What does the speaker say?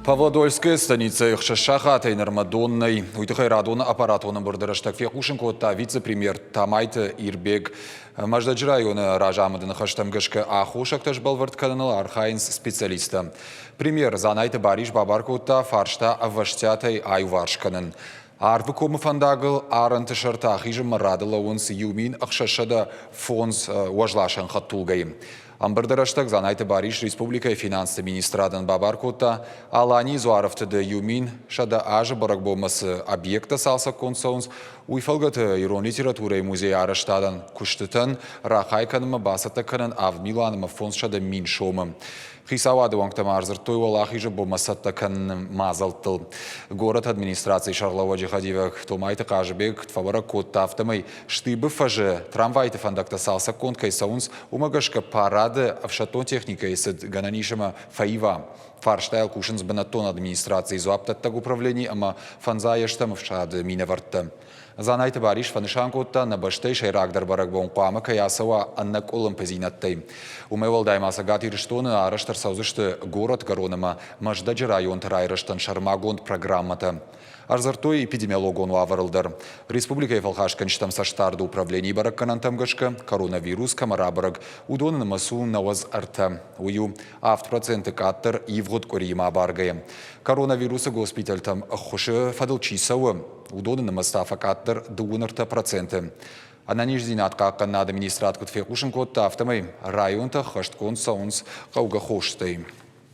Павлодольская станицӕйы хсӕз сахатӕй нырмӕ дон нӕй. Уый тыххӕй радоны аппаратон ӕмбырды рӕстӕг фехъусын кодта вице-премьер Тамайты Ирбег. Мӕздӕджы районы разамынды ныхӕстӕм гӕсгӕ аххосӕгтӕ сбӕлвырд кӕныныл архайынц специалисттӕ. Премьер Дзанайты Барис бабар кодта фарста ӕвӕстиатӕй аиуварс кӕнын. Арвыкомы фӕндагыл арӕнты сӕрты ахизынмӕ рады лӕууынц 1605 уӕзласӕн хӕдтулгӕйы. Ӕмбырды рӕстӕг Дзанайты Барис республикӕйы финансты министрадӕн бабар кодта, Аланийы дзуарӕфтыды 1100 азы бӕрӕгбонмӕ цы объекттӕ цалцӕггонд цӕуынц, уый фӕлгӕты ирон литературӕйы музейы арӕзтадӕн куыстытӕн рахай кӕнынмӕ бацӕттӕ кӕнын 7 милуан ӕмӕ 500 мин сомы. Хицауады уӕнгтӕ ма ӕрдзырдтой Уӕлахизы бонмӕ цӕттӕ кӕныны мадзӕлттыл. Горӕты администрацийы сӕргълӕууӕджы хӕдивӕг Томайты Хъазыбег фӕбӕрӕг кодта, афтӕмӕй Штыбы фӕзы трамвайты фӕндӕгтӕ цалцӕггонд кӕй цӕуынц, уымӕ гӕсгӕ парады ӕфсӕддон техникӕйы цыд гӕнӕн ис ӕмӕ фӕива. Фарстайыл кусынц бынӕттон администрацийы дзуапдӕттӕг управлени ӕмӕ фӕндзай ӕстӕм ӕфсады минӕвӕрттӕ. Дзанайты Барис фӕнысан кодта, нӕ бӕстӕйы сӕйрагдӕр бӕрӕгбон хъуамӕ кӕй ацӕуа ӕнӕкъуылымпыдзинӕдтӕй. Уымӕй уӕлдай ма Цӕгат Ирыстоны арӕзт ӕрцӕудзысты горӕтгӕрон ӕмӕ Мӕздӕджы районты райрӕзтӕн сӕрмагонд программӕтӕ. Ӕрдзырдтой эпидемиологон уавӕрыл дӕр. Республикӕйы фӕлхасгӕнджытӕм цӕстдарды управленийы бӕрӕггӕнӕнтӕм гӕсгӕ, коронавирус кӕмӕ рабӕрӕг, уыдоны нымӕц у 93. Уый у 7% къаддӕр ивгъуыд къуыриимӕ абаргӕйӕ. Коронавирусы госпитӕлтӕм ӕххуысы фӕдыл чи цӕуы, уыдоны нымӕц та фӕкъаддӕр 33%. Ӕнӕниздзинад хъахъхъӕнынады министрад куыд фехъусын кодта, афтӕмӕй районтӕ ӕххӕстгонд цӕуынц хъӕугӕ хостӕй.